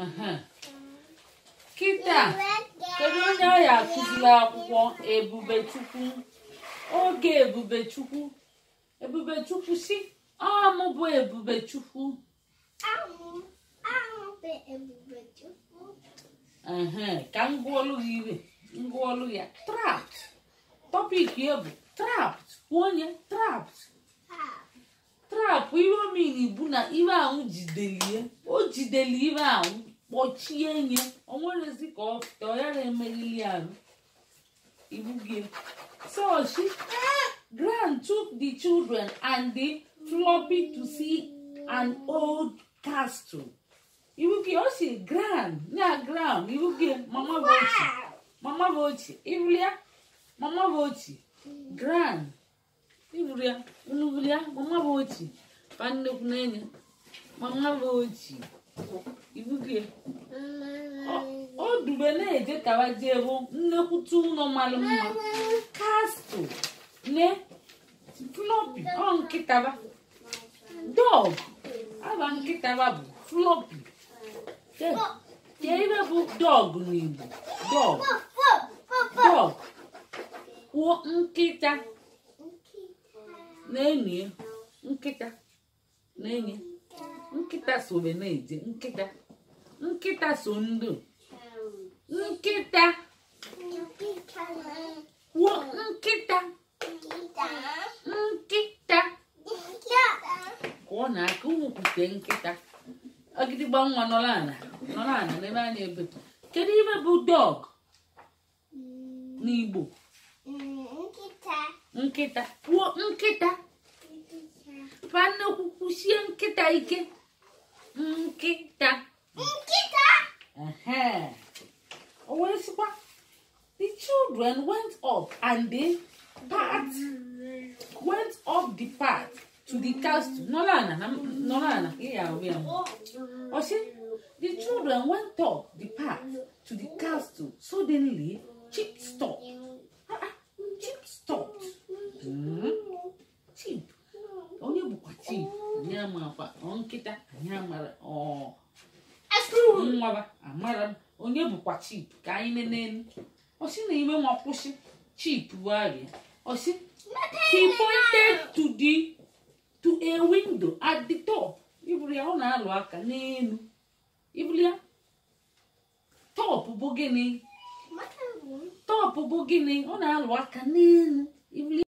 Aha. Kịta, kedu onye ọ ya akụziri akwụkwọ? Ebubechukwu. Oge Ebubechukwu. Ebubechukwu si ọ mụ bụ Ebubechukwu. Ehe, ka m gụọlụ gị iwe, m gụọlụ ya. Trapped. Topic ya bụ trapped. Kwuo onye trapped. Trap ihe omini bụ na iwe ahụ jidelie, o jideli iwe ahụ kpọchie nye, o nwerezi ka ọ pụta, ọ yara emeghili arụ ibugie. So she Gran took the children and the Floppy to see an old castle. Ibugie, ọ si Gran, nya Gran, ibugie, mama bụ ochie, mama bụ ochie, ibulia, mama bụ ochie, Gran. Iburu ya, unu buru ya, mama bụ ochie, pa nnekwu n'enye, mama bụ ochie, ibugie. O dube na-eje kawa jee bụ nnekwute ụlọ mara mma, castle, ne Floppy, ọ nkịtaba, dog, aba nkịtaba bụ Floppy. Ke ibe bụ dog n'Igbo, dog, dog, kwuo nkịta. Na-enyi nkịta, na-enyi nkịta sobe na-eje nkịta, nkịta so ndụ nkịta, kwuo nkịta, nkịta, kwuo na aka ụmụkwute nkịta. Ọgịdịgba nwa nọrọ ala, nọrọ ala n'ebe a na-ebe. Kedu ibe bụ dog n'Igbo? Nkịta. Kwuo nkịta. Pa nnekwu kwusie nkịta ike. Nkịta. Nkịta. O wee sịkwa, the children went up and the path went up the path to the castle. Nọrọ ala, nọrọ ala, ị ya ahụ ya. Ọ sị, the children went up the path to the castle. Suddenly, Chip stopped. Chip stopped. Chip. Onye bụkwa Chip? Anyị amakwa. Ọ nkịta, anyị amara. Ọ nwaba, amara m. Onye bụkwa Chip? Ka anyị nene. Ọ sị na ime nwa kwụsị. Chip bụ arịa. Ọ sị, he pointed to a window at the top. Iburu ya, ọ na-alụ aka n'elu. Iburu ya. Top bụ gịnị? Top bụ gịnị? Ọ na-alụ aka n'elu. Iburu